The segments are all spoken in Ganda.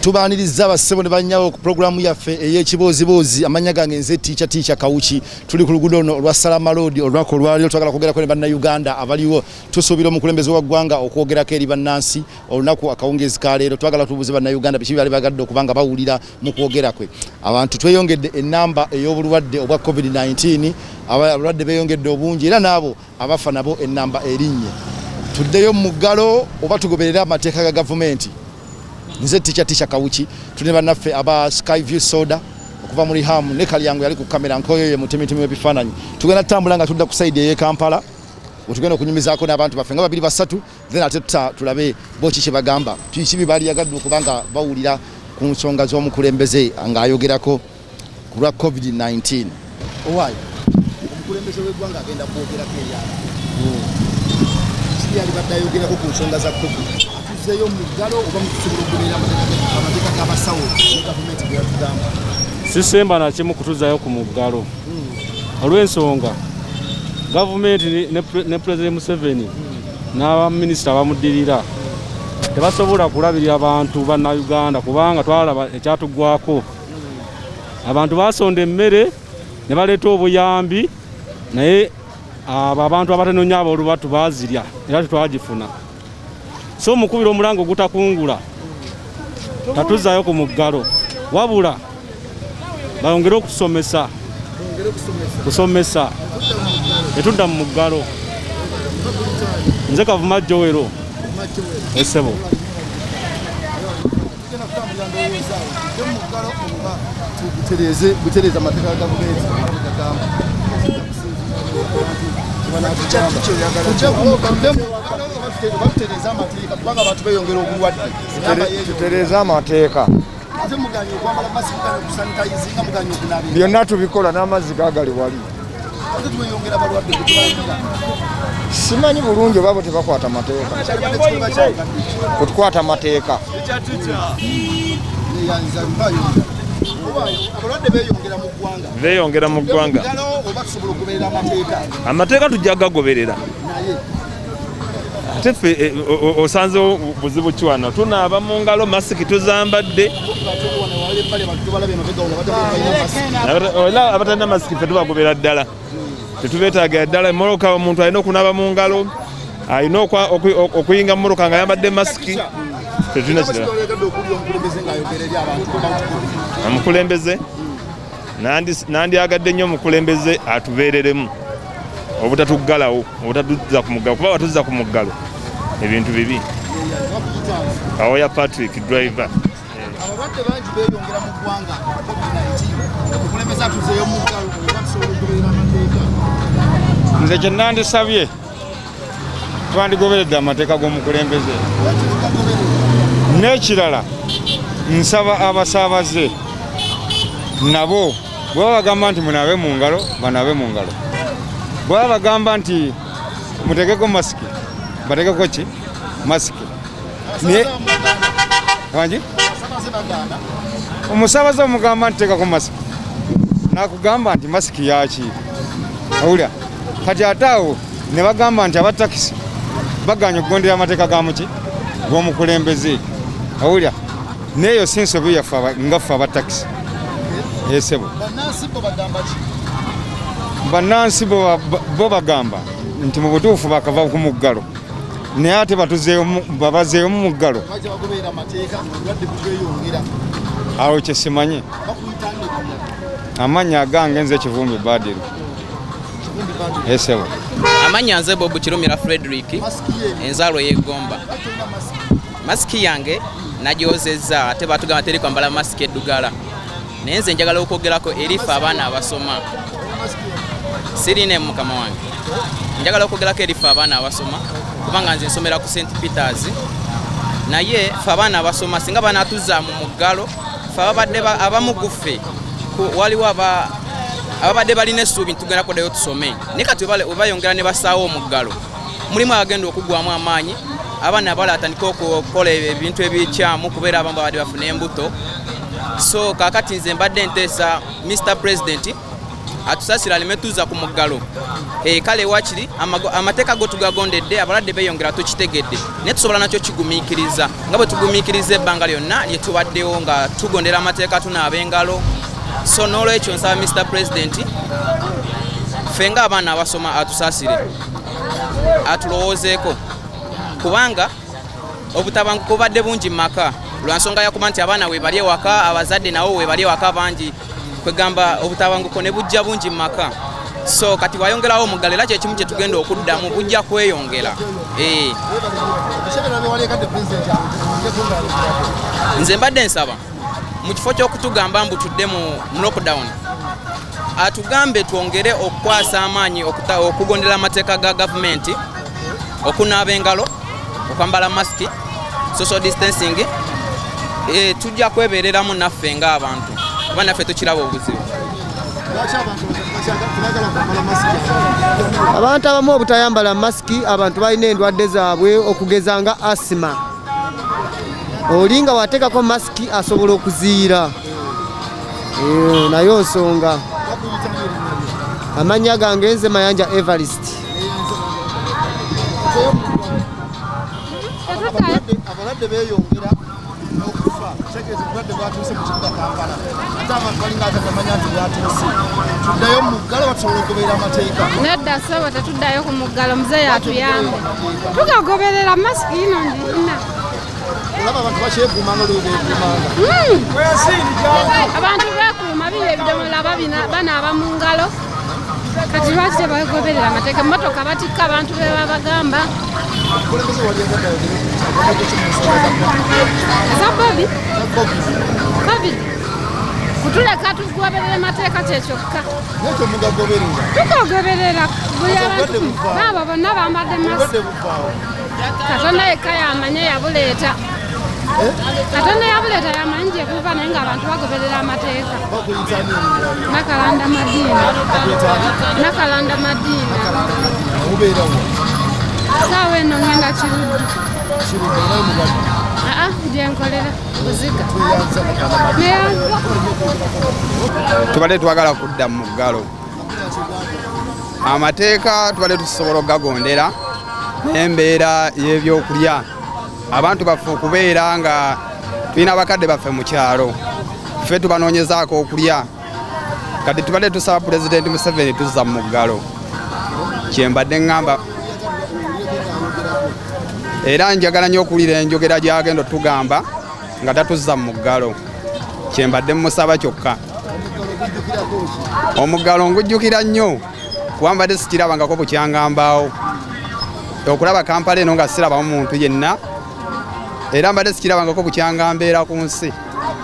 Tubaaniriza abassebo ne bannyabo ku pulogulaamu yaffe ey'ekibooziboozi. Amannya gange nze Tiica Tiica Kawuki. Tuli ku luguudo luno olwa Salama Road. Olunaku olwaleero twagala kwogerako ne Bannayuganda abaliwo. Tusuubira omukulembeze wa ggwanga okwogerako eri bannansi olunaku akawungeezi ka leero. Twagala tubuuze Bannayuganda biki bye baali bagadde okuba nga bawulira mu kwogera kwe. Abantu tweyongedde ennamba ey'obulwadde obwa COVID-19, abalwadde beeyongedde obungi era n'abo abafa nabo ennamba erinnye. Tuddeyo mu muggalo oba tugoberere amateeka ga gavumenti? Nze Ticha Ticha Kawuki, tuli ne bannaffe aba Skyview Soda okuva mu Riham ne Kalyango yali ku kamera, nkoyo ye mutemitemi w'ebifaananyi. Tugenda tutambula nga tudda ku side ey'e Kampala wetugenda okunyumizaako n'abantu baffe nga babiri basatu, then ate tuta tulabe bo ki kye bagamba, kiki bye baaliyagadde okuba nga bawulira ku nsonga z'omukulembeze ng'ayogerako ku lwa COVID-19. Owaayo, omukulembeze w'eggwanga agenda kwogerako eri abantu. Kiki yalibadde ayogerako ku nsonga za COVID? Atuzzeeyo mu muggalo oba mutusobola okugoberera amateeka g'abasawo ne gavumenti ge yatugamba? Sisemba na kimu kutuzzayo ku muggalo olw'ensonga gavumenti ne Pulezidenti Museveni n'abaminisita abamuddirira tebasobola kulabirira bantu Bannayuganda, kubanga twalaba ekyatugwako. Abantu basonda emmere ne baleeta obuyambi, naye abo abantu abatono nnyo ab'olubatu baazirya era tetwagifuna. So omukubira omulanga ogutakungula tatuzaayo ku muggalo, wabula bayongere okusomesa kusomesa tetudda mu muggalo. Nze Kavuma Joel esebo. Butereeza amateeka ga gavumenti gagamba tutereeze amateeka, kubanga abantu beyongera obulwadde. Tutereeze amateeka. Ate muganye okwambala masiki, muganye okusanitayizinga, muganye okunaaba. Byonna tubikola n'amazzi gagali wali. Ate tweyongera abalwadde kutulangira. Simanyi bulungi oba bo tebakwata mateeka. Kyalibadde kiba kyalibadde. Kutukwata mateeka. Neyanza mpayo. Abalwadde beeyongera mu ggwanga. Beeyongera mu ggwanga. Muggalo oba tusobola okugoberera amateeka? Amateeka tujja gagoberera. Naye Ate ffe osanzewo buzibu ki wano? Tunaaba mu ngalo, masiki tuzambadde. Era abatalina masiki ffe tubagobera ddala, tetubeetaagira ddala. Emmotoka omuntu alina okunaaba mu ngalo, alina okuyinga mu mmotoka nga ayambadde masiki. Tetulina kirala. Oyagadde okuwulira omukulembeze ng'ayogera eri abantu about COVID? Omukulembeze nandyagadde nnyo omukulembeze atubeereremu obutatuggalawo, obutatuzza ku muggalo, kuba batuzza ku muggalo ebintu bibi. Awoya Patrick, driver. Abalwadde bangi beeyongera mu ggwanga COVID-19. Omukulembeze atuzeeyo mu muggalo oba tusobola okugoberera amateeka? Nze kye nandisabye, twandigoberedde amateeka g'omukulembeze. N'ekirala, nsaba abasaabaze nabo bwe baba bagamba nti munaabe mu ngalo, banaabe mu ngalo. Bwe baba bagamba nti mutegeko masiki, bategeko ki masiki. Naye wangi omusaabaze omugamba nti teekako masiki, nakugamba nti masiki yaki? Owulira? Kati ate awo ne bagamba nti abatakisi baganye okugondera amateeka ga muki g'omukulembeze. Owulira? Neeyo si nsobi yaffe nga ffe abatakisi, esebo. Bannansi bo bagamba ki? Bannansi bo bagamba nti mu butuufu bakava ku muggalo, naye ate babazeeyo mu muggalo. Lwaki bagoberera amateeka obulwadde butweyongera? Awo kyesimanyi. Bakuyita ndekula? Amannya agange nze Kivumbi Badiru, esebo. Amannya nze Bob Kirumira Frederick, enzaalwa ey'Eggomba. Masiki yange nagyozezza, ate batugamba teri kwambala masiki eddugala, naye nze njagala okwogerako eri ffe abaana abasoma. Sirina mukama wange. Njagala okwogerako eri ffe abaana abasoma, kubanga nze nsomera ku St Peters. Naye ffe abaana abasoma, singa banatuzza mu muggalo, ffe ababadde abamu ku ffe waliwo ababadde balina essuubi nti tugenda kuddayo tusome, naye kati webayongera ne basaawo omuggalo, mulimu abagenda okugwamu amaanyi, abaana abala atandika okukola ebintu ebikyamu, kubeera abamu babadde bafuna embuto. So kakati nze mbadde nteesa, Mr President, Atusasira aleme tuzza ku muggalo. Kale wakiri amateeka go tugagondedde, abalwadde beeyongera tukitegedde, naye tusobola nakyo kigumiikiriza nga bwe tugumiikiriza ebbanga lyonna lye tubaddewo nga tugondera amateeka, tunaaba engalo. So n'olwekyo nsaba Mr President, ffe ng'abaana abasoma atusaasire, atulowoozeeko, kubanga obutabanguko bubadde bungi mu maka lwa nsonga yakuba nti abaana we bali ewaka, abazadde nabo we bali ewaka bangi, kwegamba obutabanguko ne bujja bungi mu maka. So kati wayongerawo omuggalo, era kyekimu kye tugenda okuddamu, bujja kweyongera. Nze mbadde nsaba mu kifo ky'okutugamba mbu tudde mu lockdown, atugambe twongere okukwasa amaanyi okugondera amateeka ga gavumenti, okunaaba engalo, okwambala masiki, social distancing. Tujja kwebereramu naffe ng'abantu, kuba naffe tukiraba obuzibu. Abantu abamu obutayambala masiki, abantu balina endwadde zaabwe okugeza nga asima. Oli nga wateekako masiki asobola okuziyira. Nayo nsonga. Amannya gange nze Mayanja Evarist. Abalwadde beeyongera n'okufa, kitegeeza obulwadde bwatuuse mu kibuga Kampala, ate abantu balinga abatamanya nti bwatuuse. Tuddayo mu muggalo, batusobola okugoberera amateeka? Nedda ssebo, tetuddayo ku muggalo, muzeeyi atuyambe. Tugagoberera, masiki ino ngirina. Olaba abantu bakyekuumanga olwo beekuumanga. Abantu beekuuma, biri ebidomola banaaba mu ngalo. Kati lwaki tebagoberera amateeka? Emmotoka batikka abantu be babagamba. Eza Bobi? Covid. Kutuleka tugoberere mateeka kyekyokka. Tugoberera. Buli abantu baabo bonna bambadde masiki. Katonda yekka yamanye yabuleeta. Katonda yabuleeta yamanyi gye buva, naye ng'abantu bagoberera amateeka. Nakalanda Madiina. Nakalanda Madiina. Saawa eno ngenda Kiruddu. Aa, gye nkolera Buziga. Tubadde twagala kudda mu muggalo. Amateeka tubadde tusobola okugagondera, n'embeera y'ebyokulya abantu baffe okubeera nga tulina abakadde baffe mu kyalo, ffe tubanoonyezaako okulya. Kati tubadde tusaba Pulezidenti Museveni tuzza mu muggalo, kyembadde ŋŋamba. Era njagala nnyo okuwulira enjogera gy'agenda otugamba nga tatuzza mu muggalo, kyembadde mmusaba kyokka. Omuggalo ngujjukira nnyo kuba mbadde sikirabangako bukyangambaawo okulaba Kampala eno nga sirabamu muntu yenna, era mbadde sikirabangako bukyanga mbeera ku nsi,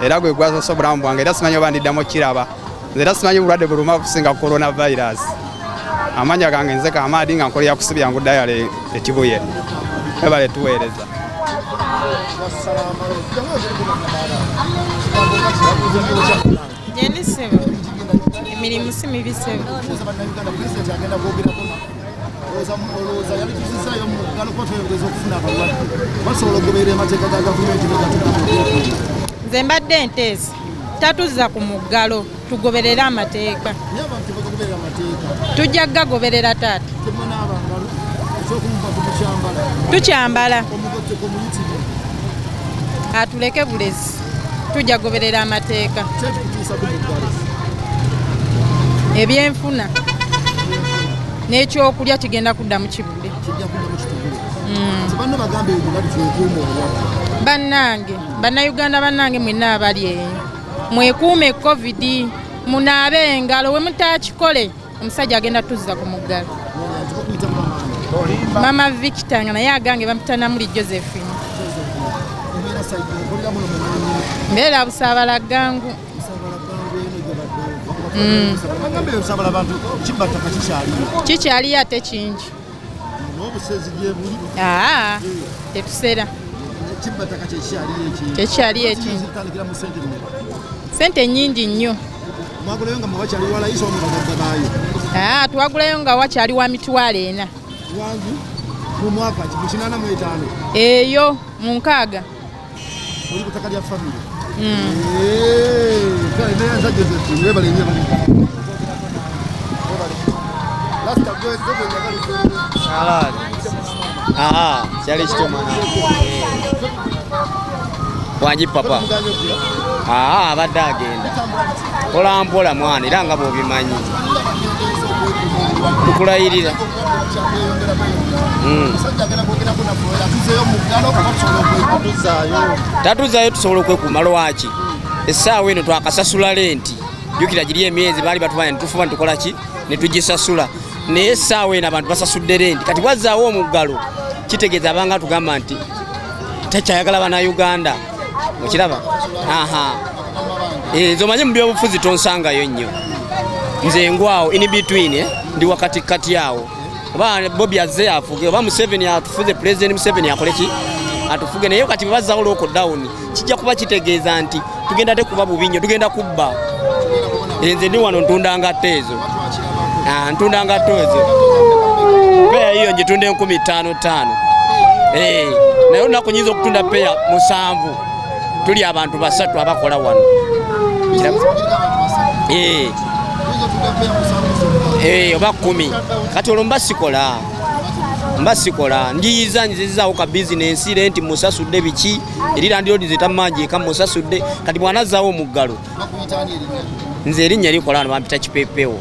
era gwe gwasoose obulamu bwange, era simanyi oba ndiddamu okukiraba. Nze era simanyi bulwadde buluma kusinga coronavirus. Amannya gange nze Kamaadi, nga nkolera kusibya ngudayale ekibuye. Ebale tuweereza. Gyendi ssebo, emirimu si mibi ssebo. Olowooza yali tuzizaayo mu muggalo kuba tweyongeza okufuna abalwadde, basobola okugoberera amateeka ga gavumenti negatugamba? Nze mbadde nteesa tatuzza ku muggalo, tugoberere amateeka. Naye abantu tebagoberera amateeka. Tujja kugagoberera taata. Temunaaba ngalo, ekyokumubatu mukyambala? Tukyambala. Omugotteko muyitibwa. Atuleke bulezi, tujja kugoberera amateeka. Kyekikutuusa ku muggalo? Ebyenfuna n'ekyokulya kigenda kuddamu kibule. Kijja kuddamu kitubule. Banno bagambe ebyo bali twekuuma obulwadde. Bannange Bannayuganda, bannange mwenna abali eyo, mwekuume Covid, munaabe engalo. We mutakikole, omusajja agenda tuzza ku muggalo. Bakuyita mama? Mama Victor, nga naye agange bampita Namuli Josephine. Obeera side okolera muno mu Mbeera Busaabala Gangu. Bagambe Busaabala abantu kibattaka kikyaliyo? Kikyaliyo ate kingi. N'obusezi gye buli? Aa, tetusera. Kibattaka kyekikyaliyo ekingi? Kyekikyaliyo ekingi. Kitandikira mu sente mmeka? Sente nnyingi nnyo. Mwagulayo nga mubakyali walayisa omu bagagga baayo? Aa, twagulayo nga wakyali wa 400,000. Wangi mu mwaka ki, mu 85? Eyo mu 60. Oli ku ttaka lya famire. Neyanza Josephine, webale nnyo. Kyali kityo mwana. Wangi papa. Abadde agenda mpola mpola mwana, era nga bw'obimanyi tukulayirira. Tatuzaayo, tusobola okwekuuma. Lwaki essaawa eno twakasasula renti? Jjukira giri emyezi baali batubanya netufuba netukola ki netugisasula, naye essaawa eno abantu basasudde renti. Kati bwazzaawo omuggalo kitegeeza abanga tugamba nti takyayagala bannayuganda, okiraba? Aha, nze omanye mu byobufuzi tonsangayo nnyo, nze ngwawo in between, ndi wakati kati awo. Oba Bobi azze afuge oba Museveni atufuze, President Museveni akole ki atufuge, naye kati bwebazzawo lockdown kijja kuba kitegeeza nti tugenda te kuba bubi nnyo, tugenda kubba. Nze ndi wano ntunda ngatto ezo, ntunda ngatto ezo, peya hiyo ngitunda 5500, naye olunaku nyinza okutunda peya 7. Tuli abantu 3 abakola wano. Oba 10. Kati olwo mba sikola njiyiza nzizaawo ka bizinensi, renti musasudde, biki eri landlord zetamanjiika musasudde. Kati bw'anazzaawo omuggalo, nze erinnya likola wano bampita Kipepewo.